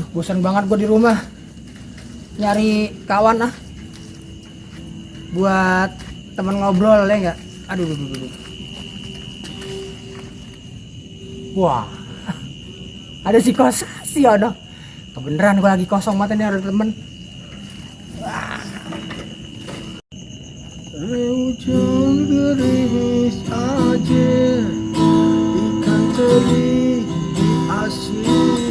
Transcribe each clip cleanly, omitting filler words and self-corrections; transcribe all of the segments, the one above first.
Bosan banget gue di rumah. Nyari kawan buat teman ngobrol ya enggak? Aduh. Wah. Ada si Kosasi ada. Kebeneran gue lagi kosong mata nih ada temen. Hujan gerimis aja, ikan teri diasinin.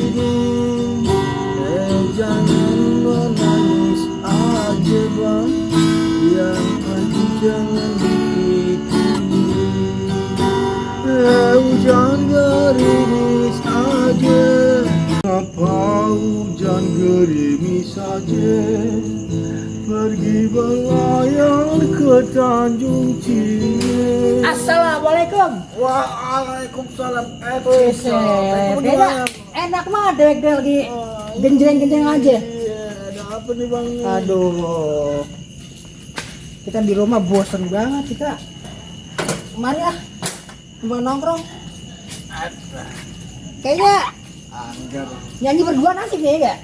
Jangan menangis aja bang, yang ada jangan dipikirin. Hujan gerimis aja, ngapa hujan gerimis aja? Pergi berlayar ke Tanjung Cine. Assalamualaikum. Waalaikumsalam. Beda. Enak banget dewek lagi genjreng-genjreng aja. Iya, ada apa nih bang? Aduh. Kita di rumah bosen banget kita. Mari mau nongkrong. Kayaknya Anggar. nyanyi berdua asik nih ya.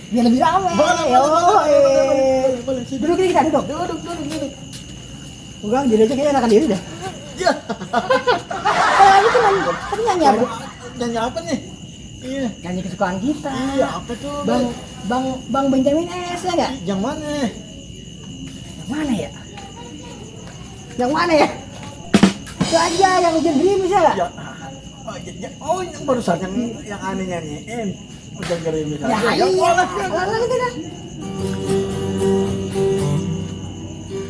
Biar lebih ramai. Boleh. Duduk nih kita duduk. Udah jadi aja kayaknya enakan diri dah. Iya. Itu kan nyanyi apa? Nyanyi apa nih? Iya. Nyanyi kesukaan kita. Iya, apa tuh? Bang Benjamin S ya enggak? Yang mana? Yang mana ya? Yang mana ya? Itu aja yang hujan gerimis ya enggak? Ya. Oh, yang barusan yang aneh nyanyiin. Hujan gerimis aja. Ya, iya. Lah.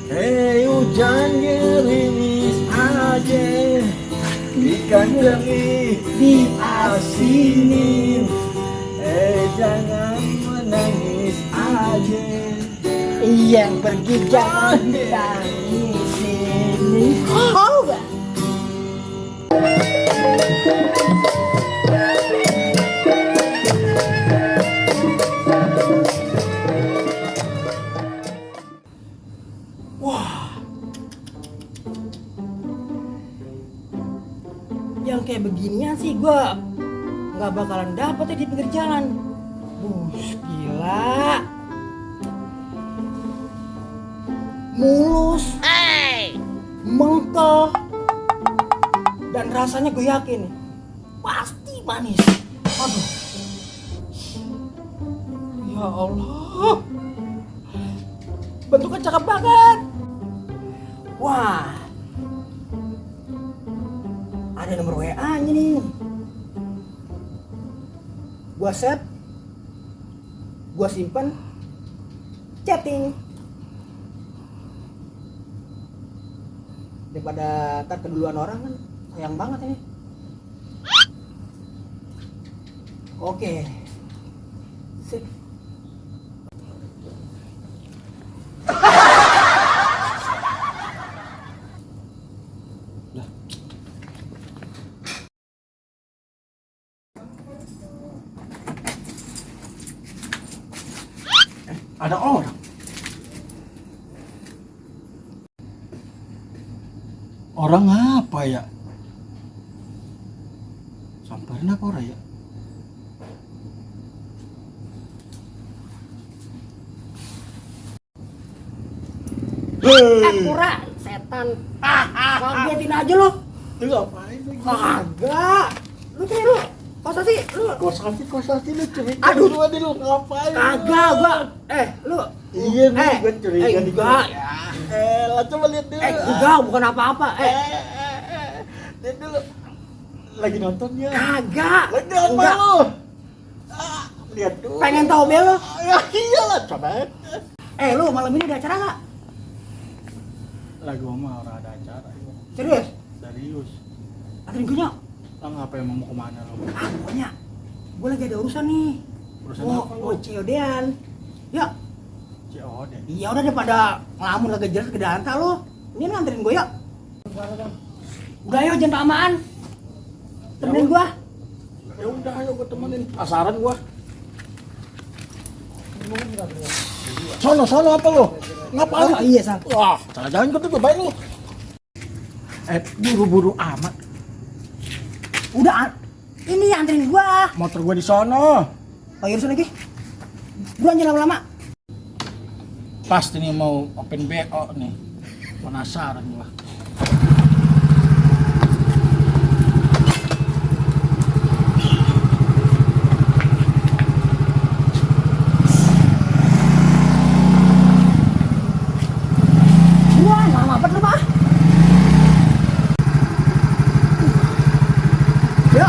Hei hujan gerimis aja, ikan teri diasinin. Jangan menangis aja, Yang pergi jangan ditangis ini. Mau gak? Yang kayak beginian sih gua nggak bakalan dapet ya di pinggir jalan. Gila. Mulus, mengkel, dan rasanya gue yakin pasti manis. Aduh, ya Allah, bentuknya cakep banget. Wah, ada nomor WA-nya nih. Gua set, gua simpen, chatting. Daripada ntar keduluan orang kan sayang banget ini. Oke. Sip. ada orang. Orang apa ya? Samperin apa orang ya? Pura setan. Kagetin aja lo. Lu ngapain lu? Kagak. Lu kayak lu. Masa sih lu? Kosasi lu curiga. Aduh. Lu lu ngapain? Kagak gua. Lu. Iya nih, gue curiga di enggak. Lah coba lihat dulu. Enggak, bukan apa-apa. Lihat dulu. Lagi nonton ya? Kagak. Lagi apa Enggak. lu? Lihat dulu. Pengen tahu bel lo? Ya iyalah, coba. Lu malam ini ada acara enggak? Lagi mah orang ada acara. Serius? Serius. Ada minggunya? Lah ngapain mau kemana lo? Pokoknya gue lagi ada urusan nih. Urusan apa lu? COD-an. Ya. COD. Iya udah daripada ngelamun kagak jelas ke danta lo. Ini nganterin gue ya. Udah ayo jangan kelamaan. Temenin gua. Ya udah ayo gue temenin. Pasaran gua. Sono apa lo? Ngapain? Oh iya, Sang. Wah, jangan-jangan gue tuh baik lu. Buru-buru amat. Udah, ini anterin gua. Motor gua di sono. Oh, yaudah lagi. Gua aja lama-lama. Pasti nih mau open BO nih. Penasaran gua. Wah, lama banget lu, Pak. Ya.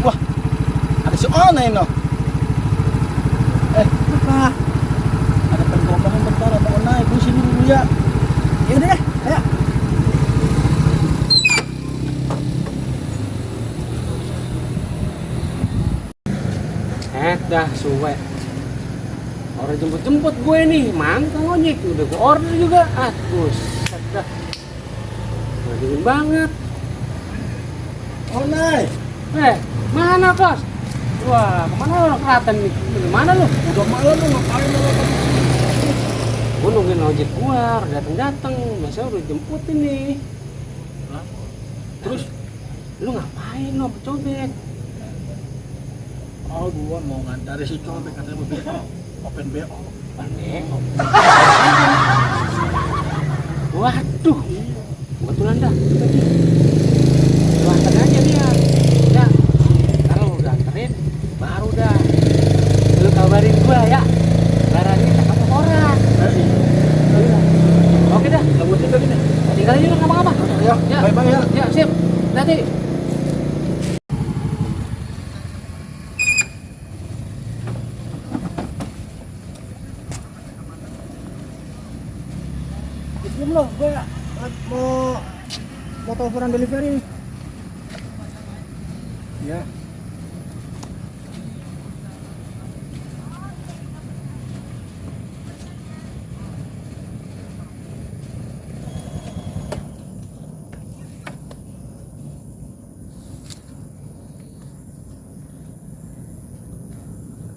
Wah, ada si Ona ini. Apa? Ada penggombang bentar, ada Ona. Gue sini dulu ya. Ya udah deh, ayo. Dah suwe. Orang jemput-jemput gue nih, mantap ojek udah gue order juga. Buset dah. Udah dingin banget. Ona. Mana kos? Wah, kemana lo kelihatan nih? Mana lu? Udah malam lu ngapain lu tadi sini? Gue nungguin ojek keluar, dateng-dateng. Biasanya udah jemputin nih. Lah, Terus, lu ngapain lo cobek? Oh, gua mau ngantar si cobek katanya mau BO. Open BO. BO. Waduh, kebetulan dah. Lu anterin aja dia. Ya, kalau lu udah anterin, baru dah. Lu kabarin gua ya. Barangnya cakep apa orang. Oke dah, Gua juga gini. tinggal aja lu ngapa-ngapa. Ya, bye-bye ya. Ya, sip. Nanti. Belum loh, gue mau teleponan delivery nih. Ya.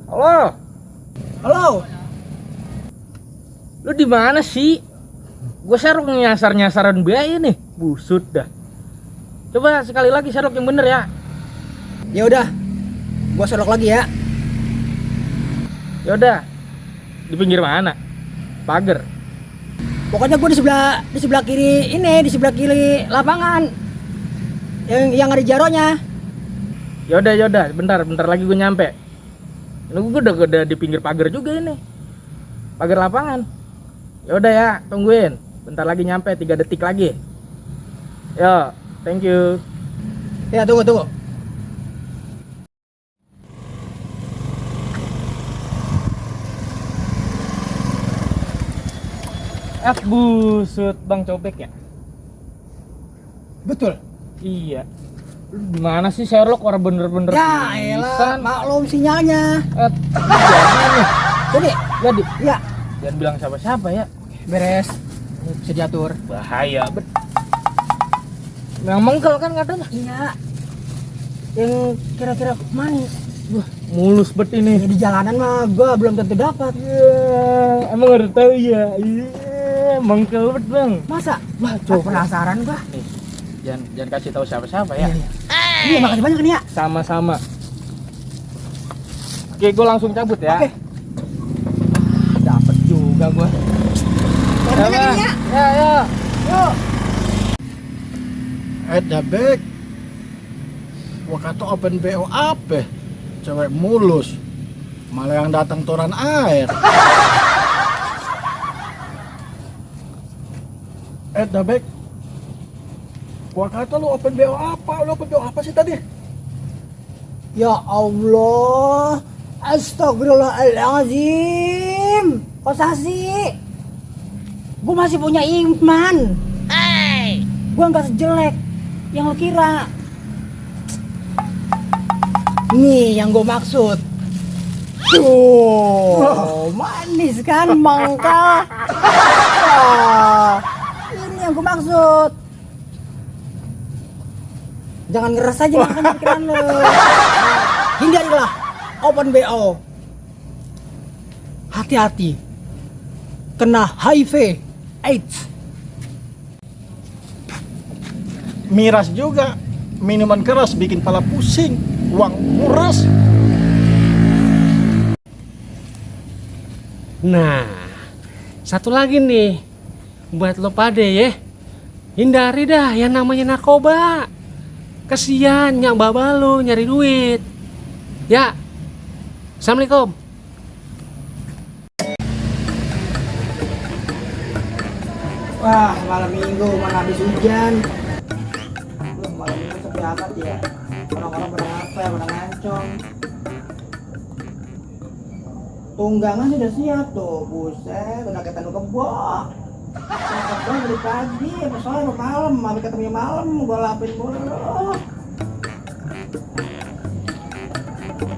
Halo, Halo. lu di mana sih? Gue serok nyasar-nyasaran biaya nih, busut dah. Coba sekali lagi serok yang bener ya. Ya udah, gua serok lagi ya. Yaudah, di pinggir mana? Pagar. Pokoknya gua di sebelah kiri ini, di sebelah kiri lapangan. Yang ada jaronya. Yaudah, bentar lagi gue nyampe. Ini gue udah di pinggir pagar juga ini. Pagar lapangan. Yaudah ya, tungguin. Bentar lagi nyampe, 3 detik lagi. Yo, thank you. Ya, tunggu. Busut Bang Cobek ya? Betul. Iya. Lu gimana sih Sherlock, orang bener-bener Ya elah, maklum sinyalnya. Jadi? Jadi? Ya, Jangan bilang siapa-siapa ya. beres. Bisa diatur. Bahaya bet. Yang mengkel kan katanya. Iya. Yang kira-kira manis. Wah, mulus bet Ya, ini. di jalanan mah gua belum tentu dapat. Ya, emang udah tahu ya. Iya, mengkel bet bang. Masa? Wah, Coba penasaran gua. Nih, jangan kasih tahu siapa-siapa ya. Iya, makasih banyak nih ya. Sama-sama. Oke, gue langsung cabut ya. Oke. Dapat juga gue. Makasih banyak nih ya. Ya. Yuk. Dabek. Gua kata open BO apa? Cewek mulus. Malah yang datang toran air. Dabek. Gua kata lu open BO apa? Lu open BO apa sih tadi? Ya Allah, astagfirullahaladzim. Kosasi, gue masih punya iman. Gue nggak sejelek yang lo kira. Nih yang gue maksud. Tuh, manis kan mangkal. Wah, ini yang gue maksud. Jangan ngeres aja makan pikiran lo. Hindarilah open BO. Hati-hati kena HIV AIDS. Miras juga. Minuman keras bikin pala pusing. Uang kuras. Nah, satu lagi nih buat lo pade ya. Hindari dah yang namanya narkoba. Kasian nyak baba lo nyari duit. Ya. Assalamualaikum. Wah, malam minggu mana habis hujan. Malam minggu sepi amat ya. Orang-orang pada ngapel, pada ngancong. Tunggangan sudah siap tuh, buset, udah kayak tanduk kebok. Kebok dari pagi, sampai sore, sampai malam, sampai ketemu malam, gua lapin mulu.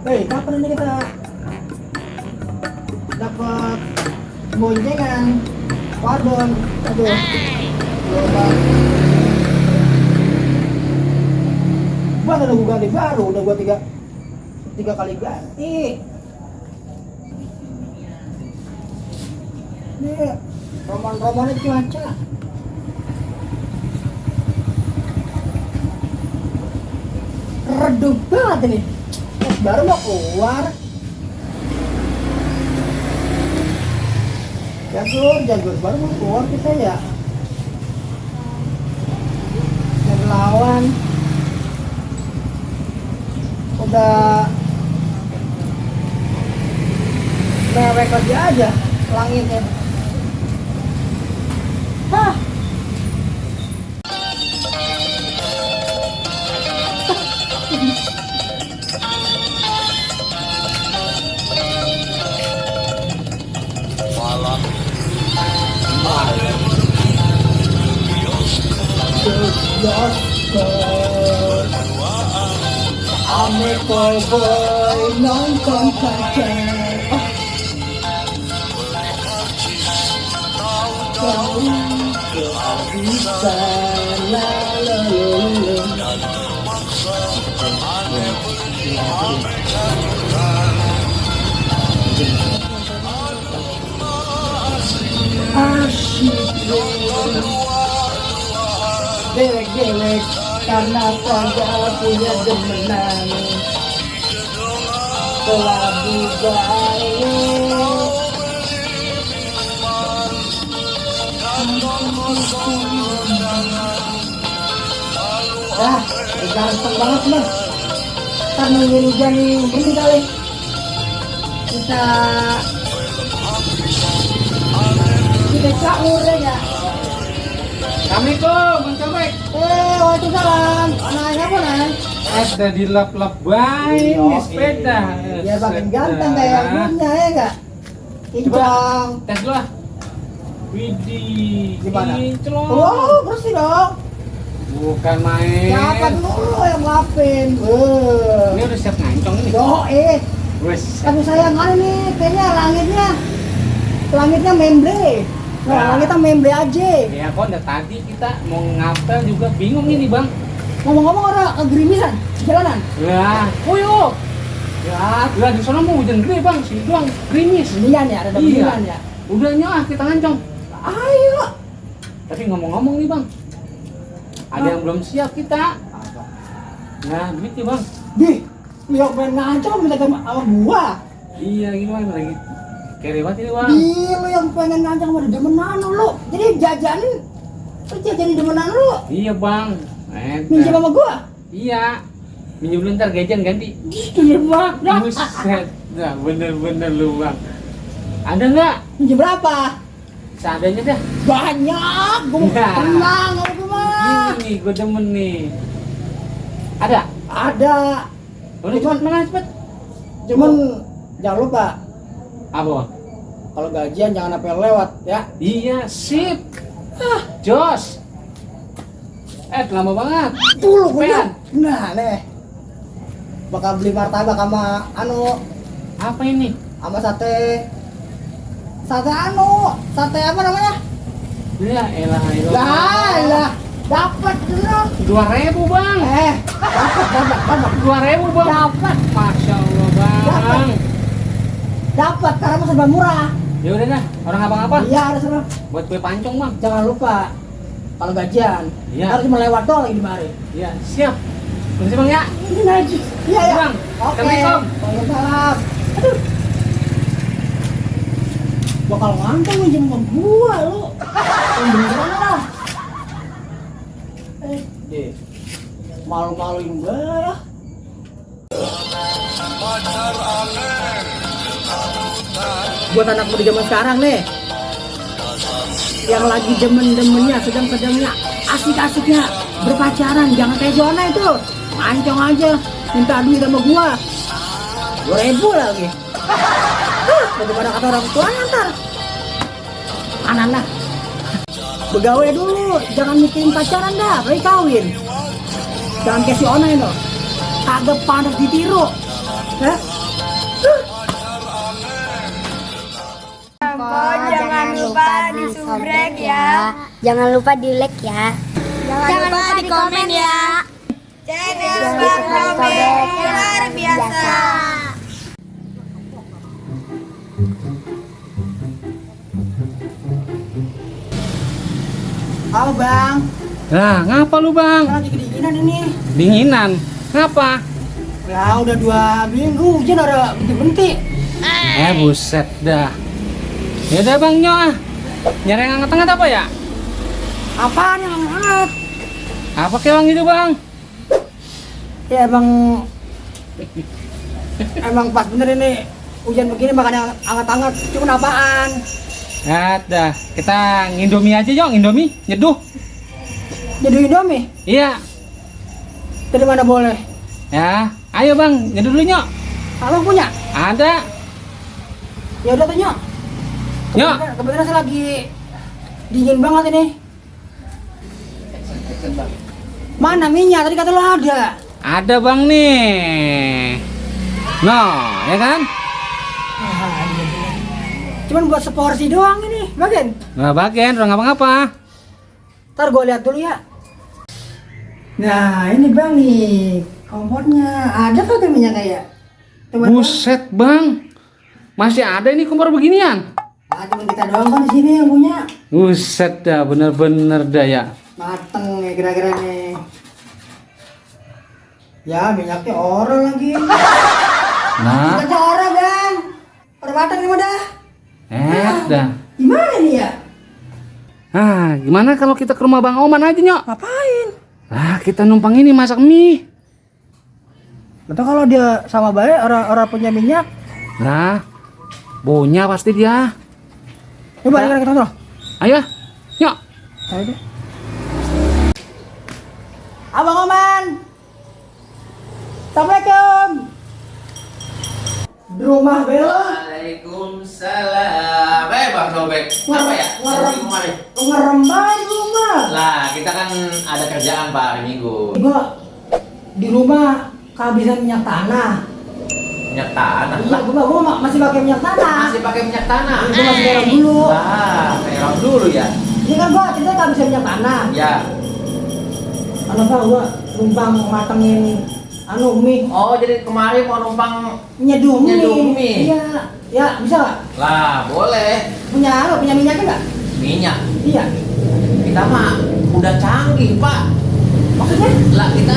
Hei, kapan ini kita dapat boncengan? Pardon, aduh, belum. Gua udah gua ganti baru, udah gua tiga kali ganti. Nih, roman-romannya cuaca. Redup banget ini. Baru mau keluar. Jagur, baru mau keluar kita ya. Dan lawan udah mewek lagi aja langitnya. Hah. Ame boy nonton kaca. Kau bisa lalu. Asyik gelek-gelek karena kagak punya demenan. Kelabu baik ganteng banget loh. Ntar nungguin hujan ini kali kita caur ya. Assalamualaikum, Bang Cobek. Waalaikumsalam. Naik apa naik? Ada di lap-lap baik nih sepeda. Ya makin ganteng kayak punya ya enggak? Kinclong. Tes dulu lah. Widih. Gimana? Kinclong. Oh, bersih dong. Bukan main. Siapa dulu yang lapin? Ini udah siap ngancong nih. Wes. Tapi sayang kali nih, kayaknya langitnya memble. Nah, langitnya memble aja. Ya kok dari tadi kita mau ngapel juga bingung ini Bang. Ngomong-ngomong orang kegerimisan jalanan. Lah, puyuh. Ya, lah di sana mau hujan gede Bang, sini doang gerimis. Mendingan ya, ada mendingan ya. Udah nyah kita ngancong. Ayo. Tapi ngomong-ngomong nih Bang, ada yang belum siap kita. Nah, gitu Bang. Di, lu yang pengen ngancam minta sama gua. Iya gimana lagi kerewat ini Bang. Di, lu yang pengen ngancam sama demenan lu. Jadi jajanin demenan lu. Iya Bang. Minjem sama gua. Iya. Minjem dulu ntar gajian ganti. Iya banget. Buset. Nah, bener-bener lu Bang. Ada nggak? Minjem berapa? Seadanya dah. Banyak. Gua mau Nah. tenang sama gua mah. Ini gue demen nih. Ada? Ada. Udah cepet mana cepet? Cuman jangan lupa Apa? kalau gajian jangan sampai lewat ya. Iya, sip. Jos. Lama banget. Dulu gue. Pen. Nah, nih. Bakal beli martabak sama Apa ini? sama sate sate apa namanya? Ya elah. Lah, dapat dulu. 2.000 bang. Dapat. 2.000 bang. Dapat. Masya Allah bang. Dapat karena mah serba murah. Ya udah dah, orang apa-apa. Iya, ada serba. Buat kue pancong bang. Jangan lupa kalau gajian Iya. harus cuma lewat doang lagi di mari. Iya, siap. Terima kasih bang ya. Ini najis. Iya, ya. Bang, Oke. Assalamualaikum. Waalaikumsalam. Aduh. Bakal ngantong minjem sama gua lu. Yang beneran lah. Deh. Malu-maluin gua ya. Buat anak muda zaman sekarang nih, yang lagi demen-demennya, sedang-sedangnya, asik-asiknya berpacaran, jangan kayak zona itu, mancong aja, minta duit sama gua, 2.000 lagi. Bagaimana kata orang tua ntar, anak-anak, begawe dulu, jangan mikirin pacaran dah, baik kawin, jangan kayak si Ona itu, kagak panas ditiru, Jangan lupa di subrek ya. Jangan lupa di like ya. Jangan lupa di komen ya. Channel Bang Robek luar biasa. Halo bang, Lah, ngapa lu bang? lagi kedinginan ini. Dinginan. Ngapa? Ya udah 2 minggu hujan ada bentik-bentik. Buset dah. Ya udah bang Nyo ah. Nyari yang hangat-hangat apa ya? Apaan yang hangat? Apa kayak bang gitu bang? Ya emang pas bener ini hujan begini makan yang hangat-hangat. Cuman apaan? Dah, kita ngindomie aja Jong, Indomie, nyeduh. Jadi Indomie? Iya. Dari mana boleh? Ya, ayo bang, nyeduh dulu Nyo. Abang punya? Ada. Ya udah tuh Nyok. Nyok. Kebetulan saya lagi dingin banget ini. Mana minyak? Tadi kata lo ada. Ada bang nih. No, ya kan? Cuman buat seporsi doang ini, bagian. Nggak bagian, udah ngapa-ngapa. Ntar gue lihat dulu ya. Nah ini bang nih kompornya. Ada kagak minyaknya ya? Coba Buset bang, masih ada ini kompor beginian. nah, cuma kita doang kan di sini yang punya. Buset dah, bener-bener dah ya. Mateng nih kira-kira nih. Ya minyaknya ora lagi. Nah, Kita ora bang. Ora mateng nih dah. dah. Gimana nih ya? Gimana kalau kita ke rumah Bang Oman aja Nyok? Ngapain? Kita numpang ini masak mie. Betul kalau dia sama baik orang punya minyak. Nah, baunya pasti dia. Coba kita taruh. Ayo, Nyok. Ayo deh. Abang Oman. Assalamualaikum. Di rumah Bella. Waalaikumsalam. Bang Sobek. Apa ya? Ngerem banget di rumah. Lah, kita kan ada kerjaan Pak hari Minggu. Gua di rumah kehabisan minyak tanah. Minyak tanah. Iya, gua masih pakai minyak tanah. Masih pakai minyak tanah. Gua masih merah dulu. Lah, merah dulu ya. Ini kan gua cerita kehabisan minyak tanah. Ya. Gua numpang matengin mie. Oh, jadi kemarin mau numpang Nyeduh Nyeduh mie. Iya. Ya, bisa nggak? lah, boleh. Punya minyaknya nggak? Minyak. Iya. Kita mah udah canggih, Pak. Maksudnya? Lah, kita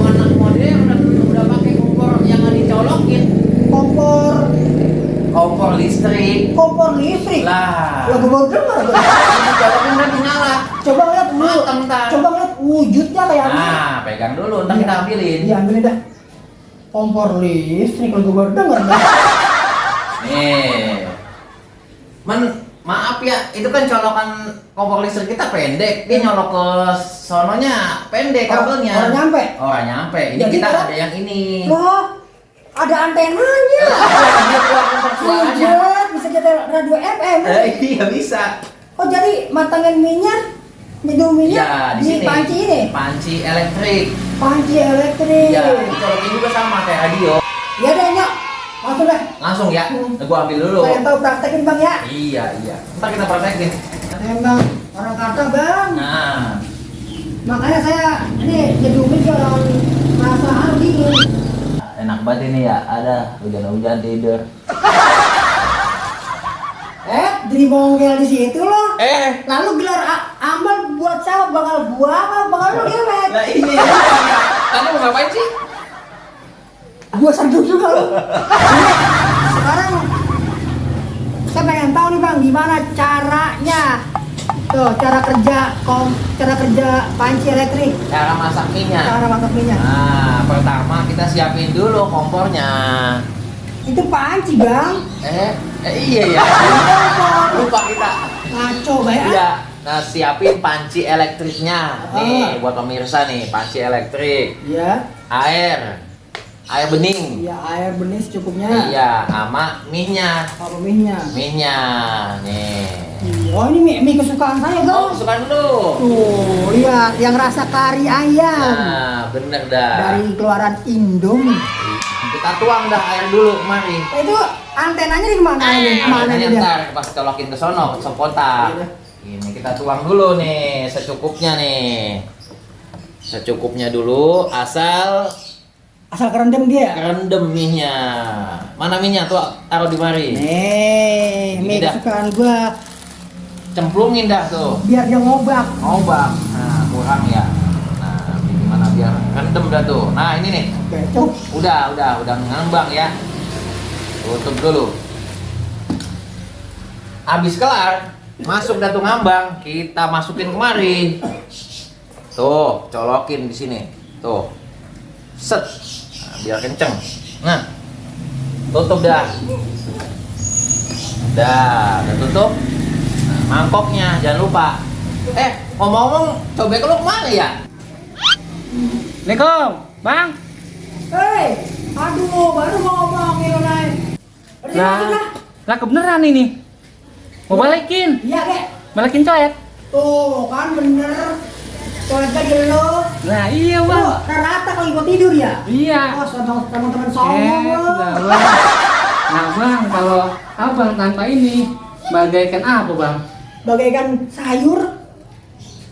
anak modern udah pakai kompor yang nggak dicolokin. Kompor listrik. Kompor listrik. Lah. Lah gua baru dengar. Dicolokin dan nyala. Coba lihat dulu. Mateng, ntar. Coba lihat wujudnya kayak apa. Nah, pegang dulu, ntar kita ambilin. Iya, ambilin dah. Kompor listrik, kalau gua baru dengar dah. Nih, Maaf ya, itu kan colokan kompor listrik kita pendek. Dia nyolok ke sononya pendek kabelnya. Orang nyampe. Orang nyampe. Ini Jadi kita kan- ada yang ini. Loh, ada antenanya. Dia keluar kompor suaranya. Buset, bisa jadi radio FM. Iya bisa. Oh jadi matangin minyak, nyeduh minyak Iya, di sini. panci ini. Panci elektrik. Panci elektrik. Iya, colokin juga sama kayak radio. Iya deh, Nyok. Langsung deh. Langsung ya. Gua ambil dulu. Saya tahu praktekin Bang ya. Iya, iya. Ntar kita praktekin. Emang orang kata Bang. Nah, Makanya saya ini nyeduhin kalau perasaan dingin. enak banget ini ya. Ada hujan-hujan tidur. Jadi monggel di situ loh. Lalu Lalu gelar amal buat siapa? Bakal gua apa? Bakal lu gemet. Nah ini. Kamu mau ngapain sih? Gua sergap juga loh. Ini, sekarang saya pengen tahu nih Bang, gimana caranya? Tuh, cara kerja panci elektrik, Cara masak minyak. cara masak minyak. Nah, pertama kita siapin dulu kompornya. Itu panci Bang. Iya ya. Lupa kita. Ngaco banget. Iya. Nah, siapin panci elektriknya. Nih, buat pemirsa nih, panci elektrik. Iya. Air bening. Iya, air benih secukupnya. Iya, sama mie-nya. Apa minyak? Mie-nya. Nih. Oh, ini mie kesukaan saya, Oh, Bang. kesukaan dulu. Tuh, lihat yang rasa kari ayam. Nah, bener dah. Dari keluaran Indomie. Kita tuang dah air dulu kemari. Nah, itu antenanya di mana ini? Mana Ini ini dia? ntar pas colokin ke sono, ke kotak. Iya. Ini kita tuang dulu nih, secukupnya nih. Secukupnya dulu, asal Asal kerendam dia. kerendam mie-nya. Mana mie-nya tuh? Taruh di mari. Nih, Ini mie dah. kesukaan gua. Cemplungin dah tuh. Biar dia ngobak. Ngobak. Nah, kurang ya. Nah, gimana biar rendem dah tuh. Nah, ini nih. Oke, cukup. Udah ngambang ya. Tutup dulu. Habis kelar, masuk dah tuh ngambang, kita masukin kemari. Tuh, colokin di sini. Tuh. Set. Nah, biar kenceng. Nah. Tutup dah. Udah tutup. Nah, mangkoknya jangan lupa. Ngomong-ngomong, cobek lu kemana ya? Assalamualaikum, Bang. Hei, aduh, baru mau ngomongin lo naik. Lah kebeneran ini. Mau balikin, Iya, Kek. balikin coet. Tuh, kan bener. Coet aja lo. Nah iya Tuh, Bang. rata kalau mau tidur ya? Iya. Oh, sama teman-teman songong lo. Lah, Bang. Nah Bang, kalau abang tanpa ini bagaikan apa Bang? Bagaikan sayur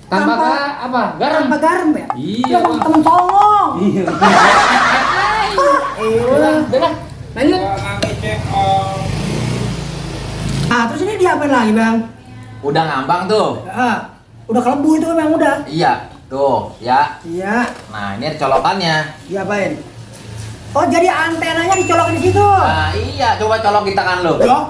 Tanpa apa? Garam. tanpa garam ya? Iya, Ya, Bang. teman songong. Iya. Udah, lanjut. Ah, terus ini diapain lagi, Bang? Udah ngambang tuh. Udah kelebu itu memang udah. Iya, tuh ya. Iya, Nah, ini ada colokannya. diapain? Oh, jadi antenanya dicolokin di situ. Nah, iya, coba colokin tangan lo. Loh,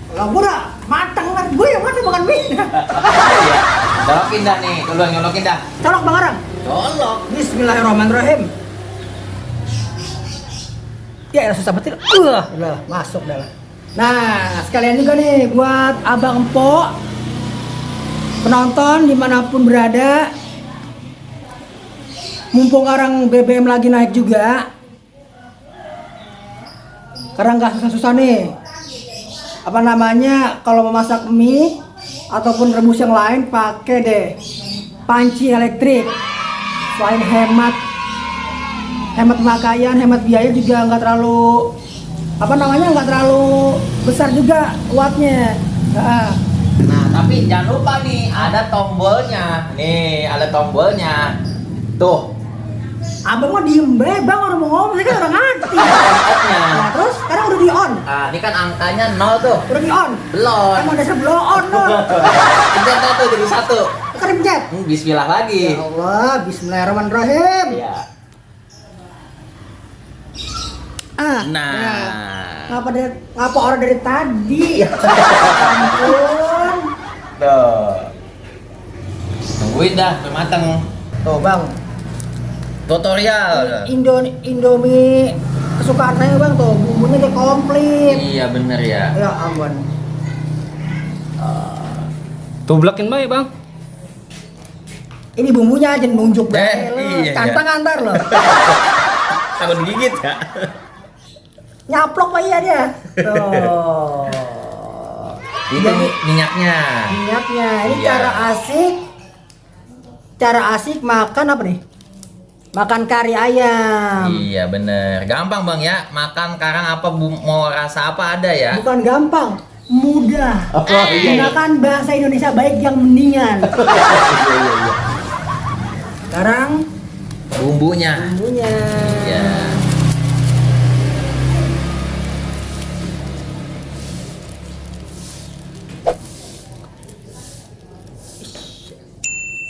kalau gue udah mateng kan, gue yang mateng bukan mie. Iya. Colokin dah nih, dulu nyolokin dah. Colok Bang Arang. Colok. Bismillahirrahmanirrahim. Ya, susah betul. Udah, masuk dah lah. Nah, sekalian juga nih buat Abang Empok, penonton dimanapun berada. Mumpung sekarang BBM lagi naik juga, karena nggak susah-susah nih. Apa namanya, kalau mau masak mie ataupun rebus yang lain, pakai deh panci elektrik. Selain hemat pemakaian, hemat biaya juga nggak terlalu nggak terlalu besar juga wattnya. Nah, tapi jangan lupa nih, ada tombolnya. Nih, ada tombolnya. Tuh, Abang mau diem be, Bang, orang mau ngomong, saya kan orang ngerti. on-off-nya. Nah, terus sekarang udah di on, Nah, ini kan angkanya 0 tuh. udah di on. Belum. Emang dasar belum on loh. Pencet dah tuh jadi 1. Kan pencet. Bismillah lagi. Ya Allah, Bismillahirrahmanirrahim. Iya. Nah. Ngapa orang dari tadi? Ya ampun. Tuh. Tungguin dah sampai mateng. Tuh, Bang. Tutorial. Indomie kesukaan saya, Bang, tuh bumbunya udah komplit. Iya bener ya. Ya ampun. Tublakin bae bang. Ini bumbunya aja nunjuk bae lo. iya, Kantang antar lo. Takut digigit ya. Nyaplok pak iya dia. Tuh. Itu minyaknya. Minyaknya. Ini Iya. cara asik makan apa nih? Makan kari ayam. Iya bener, gampang bang ya. Makan karang apa mau rasa apa ada ya. Bukan gampang, mudah. Oh, iya. Gunakan bahasa Indonesia baik yang mendingan. Iya. Sekarang Bumbunya. bumbunya. Iya.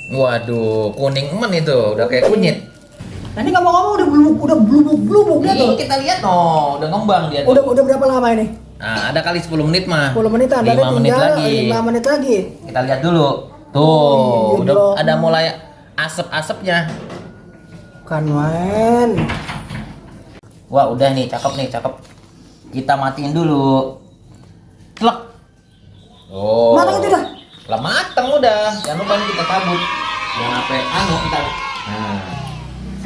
Waduh, kuning emen itu, udah kayak kunyit. Nanti ngomong-ngomong udah blubuk dia tuh. Ini kita lihat no, udah ngembang dia tuh. Udah berapa lama ini? Nah, ada kali 10 menit mah. 10 menitan. 5 Berarti menit tinggal lagi. 5 menit lagi. Kita lihat dulu. Tuh, Oh, iya udah dong. ada mulai asap-asapnya. Bukan main. Wah, udah nih, cakep. Kita matiin dulu. Klek. Oh. Matang itu dah. Lah mateng udah. Jangan lupa nih kita cabut. Jangan sampai kita. Nah.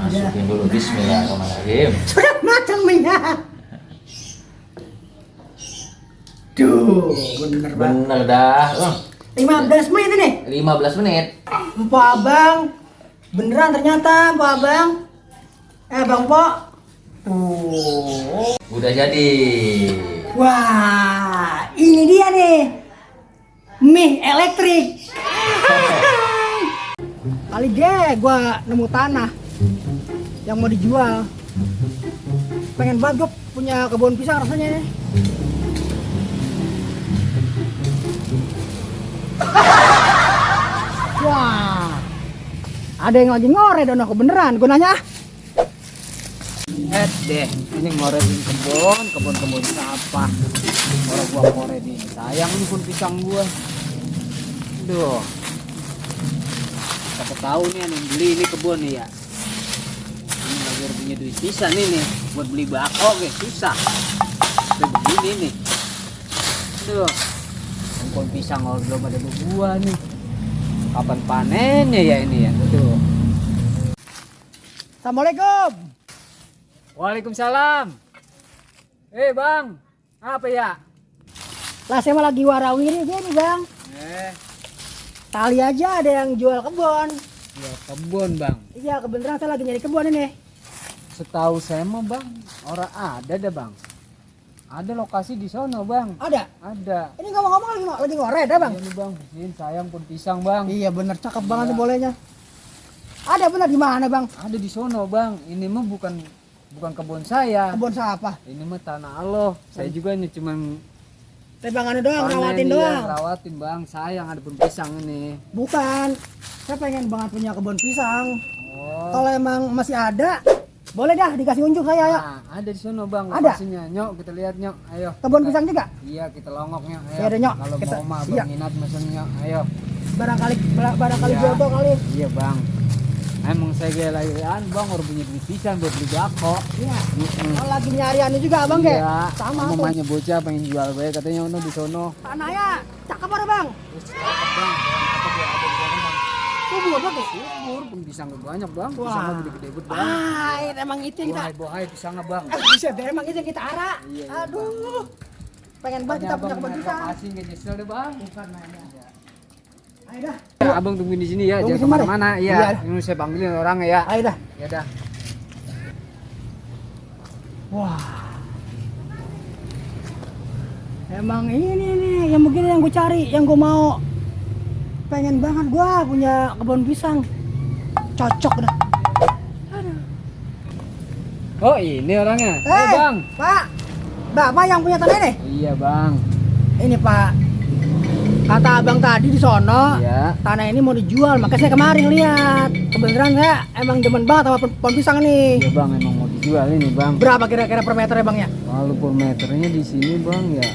Masukin dulu bismillahirrahmanirrahim. Sudah matang minyak. Duh, bener banget. Bener dah. 15 menit ini. 15 menit. Mpok abang. Beneran ternyata Mpok abang. Bang Pok. Tuh. Udah jadi. Wah, ini dia nih. Mie elektrik. Kali gua nemu tanah yang mau dijual. Pengen banget gua punya kebun pisang rasanya nih. Wah, ada yang lagi ngore dong aku beneran. Gua nanya. Deh, ini ngorein kebun apa? Orang gua ngore di sayang ini pun pisang gua. Duh. Siapa tahu nih yang beli ini kebun nih ya. Ini lagi punya duit bisa nih buat beli bako guys, susah. Udah begini nih. Duh. Kebun pisang kalau belum ada buah nih. Kapan panennya ya ini ya? Tuh. Assalamualaikum. Waalaikumsalam. Bang, apa ya? Lah saya mah lagi warawiri gini bang. Kali aja ada yang jual kebun. Ya kebun bang. Iya kebenaran saya lagi nyari kebun ini. Setahu saya mah bang, orang ada dah bang. Ada lokasi di sono bang. Ada. Ada. Ini ngomong-ngomong lagi ngore dah bang. Ini bang, ini sayang pun pisang bang. Iya bener cakep banget nih bolehnya. Ada bener di mana bang? Ada di sono bang. Ini mah bukan kebun saya. Kebun siapa? Ini mah tanah Allah. Saya juga ini cuman Tebangannya doang, panen, rawatin iya, doang. rawatin bang. Sayang ada pun pisang ini. Bukan. Saya pengen banget punya kebun pisang. Oh. Kalau emang masih ada, boleh dah dikasih unjuk saya ya. Nah, ada di sono bang. Ada? Lokasinya. Nyok kita lihat nyok. Ayo. Kebun pisang juga. Iya kita longok nyok. Ayo. Ya udah, Nyok. Kalau Kita- mau mah iya. bang minat mesen nyok. Ayo. Barangkali Iya. jodoh kali. Iya bang. Emang saya gaya lahiran bang harus punya duit pisang buat beli bako. Iya. Mm-mm. Kalau lagi nyari anu juga abang kayak Iya. sama tuh. Mamanya bocah pengen jual gue katanya ono di sono. Tanahnya cakep ada bang. Terus cakep bang. Apa gue ada di sono bang? Subur banget. Subur pun pisang banyak bang. Wah. Pisangnya gede-gede banget bang. Emang itu yang kita. Bohai pisangnya bang. Bisa deh, emang itu yang kita arah. Iya, iya, Aduh. Pengen banget kita punya kebun pisang. Lokasi nggak nyesel deh bang. Bukan nanya. Ayo dah. Ya, abang tungguin di sini ya, Tunggu jangan di mana? kemana-mana. Iya. Iya, ini saya panggilin orangnya ya. Ayo dah. Ya dah. Wah. Emang ini nih yang begini yang gue cari, yang gue mau. Pengen banget gue punya kebun pisang. Cocok dah. Oh ini orangnya. Bang. Pak. Bapak yang punya tanah ini? Iya bang. Ini Pak. Kata abang tadi di sono, Iya. tanah ini mau dijual, makanya saya kemarin lihat. Kebenaran saya emang demen banget sama pohon pisang nih. Iya bang, emang mau dijual ini bang. Berapa kira-kira per meter ya bang ya? Kalau per meternya di sini bang ya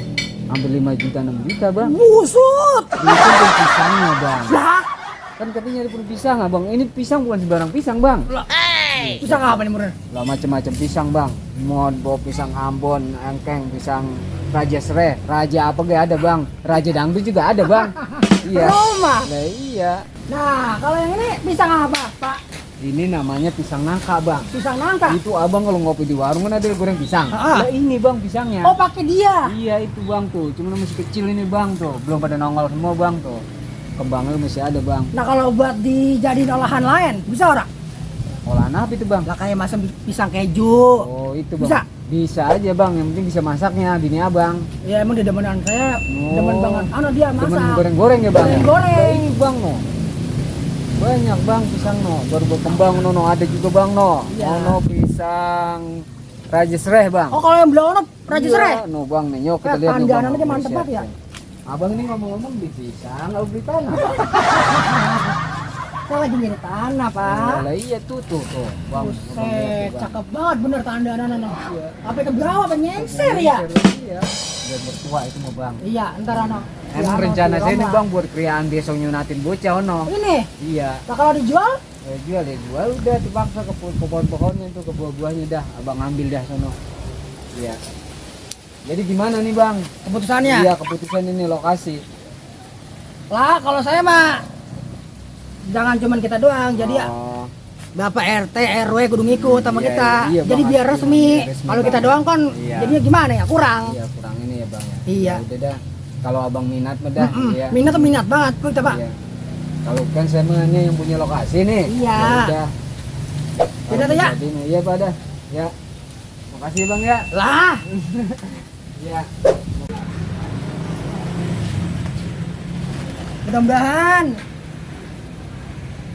hampir 5 juta 6 juta bang. Busut. Itu pun pisangnya bang. Lah, Kan katanya nyari pun pisang abang. Ini pisang bukan sembarang pisang bang. pisang apa nih murni? Lah macam-macam pisang bang. Mau bawa pisang Ambon, engkeng, pisang Raja Sere, Raja apa gak ada bang. Raja Dangdut juga ada bang. Iya. Rumah. Nah iya. Nah, kalau yang ini pisang apa, Pak? Ini namanya pisang nangka bang. Pisang nangka. Itu abang kalau ngopi di warung kan ada goreng pisang. Ah. Lah ini bang pisangnya. Oh, pakai dia. Iya itu bang tuh. Cuma masih kecil ini bang tuh. Belum pada nongol semua bang tuh. Kembangnya masih ada bang. Nah, kalau buat dijadiin olahan lain, bisa ora? Olahan apa itu bang? Lah kayak masam pisang keju. Oh itu bang. Bisa? Bisa aja bang. Yang penting bisa masaknya. Bini abang. Ya emang dia demenan saya, Oh. demen banget. Dia masak. Temen goreng-goreng ya bang. Goreng-goreng. Lah, ini bang no. Banyak bang pisang no. Baru berkembang no. Ada juga bang no. Iya. No pisang Raja Sereh bang. Oh, kalau yang belah Raja Iya, Serai. no bang nih. Yuk kita Kayak lihat nih bang. tandanan aja mantep Siap, banget ya. siap. Abang ini ngomong-ngomong beli pisang, atau beli tanah? Saya lagi nyari tanah, Pak. Lah iya tuh bang. Buset, cakep banget bener tandanan. Apa ke bawah, apa nyengser ya? Iya. Biar bertua itu mau bang. Iya, ntar ano. Emang rencana saya ini bang buat kriaan desa nyunatin bocah ono. Ini, Iya. nah kalau dijual, Ya jual udah dipaksa ke pohon-pohonnya tuh ke buah-buahnya dah. Abang ambil dah sono. Iya. Jadi gimana nih bang? keputusannya. Iya keputusan ini lokasi. Lah, kalau saya mah jangan cuman kita doang, jadi ya Oh, Bapak RT, RW kudu ngikut sama Iya, kita. iya, Jadi Bang, biar harus resmi. biar resmi, Kalau kita Bang. doang kan Iya. jadinya gimana ya? Kurang. iya kurang ini ya bang ya. Iya. Ya udah dah. Kalau abang minat mah dah. Iya. Minat tuh minat banget kita, Pak. Iya. Kalau kan saya mah ini yang punya lokasi nih. Iya. Ya udah. Yaudah tuh, ya. Jadi, iya pak dah. Ya. Makasih bang ya. Lah, Ya. mudah-mudahan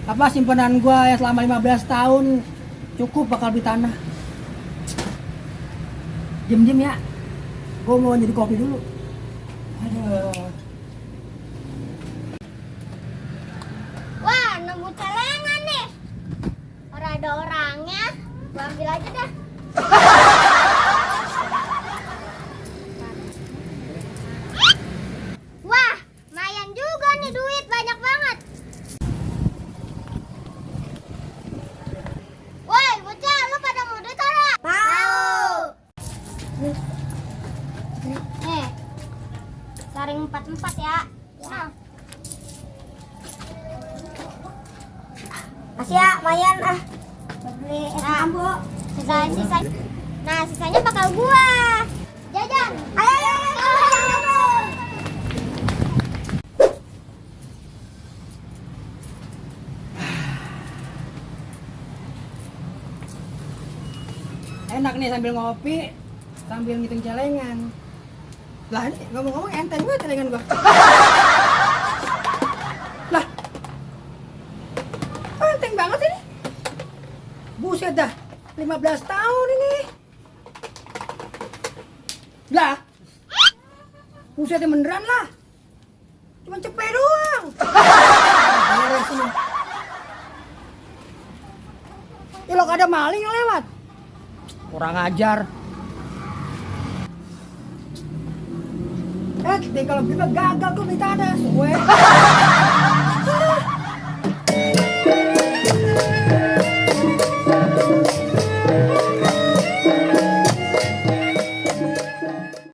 apa simpanan gua yang selama 15 tahun cukup bakal beli tanah. Diem ya, gua mau jadi kopi dulu. Aduh. Wah, nemu celengan nih. Orang ada orangnya, gua ambil aja dah. Wah, lumayan juga nih duit, banyak banget. Woi, bocah, lu pada mau duit ora? Mau. Saring 4-4 ya. Nah. Kasih ya, lumayan ah. Beli es mambu. Sisa. Nah, sisanya bakal gua. Jajan. Ayo. Enak nih sambil ngopi, sambil ngitung celengan. Lah, ini ngomong-ngomong enteng banget celengan gua. Lah, enteng banget ini. Buset dah, 15 tahun ini. Lah, buset beneran lah. Cuma cepet doang. Beres ini. Ya lo ada maling yang lewat. Kurang ajar. Kalau beli mah gagal tuh di tanah. Suwe.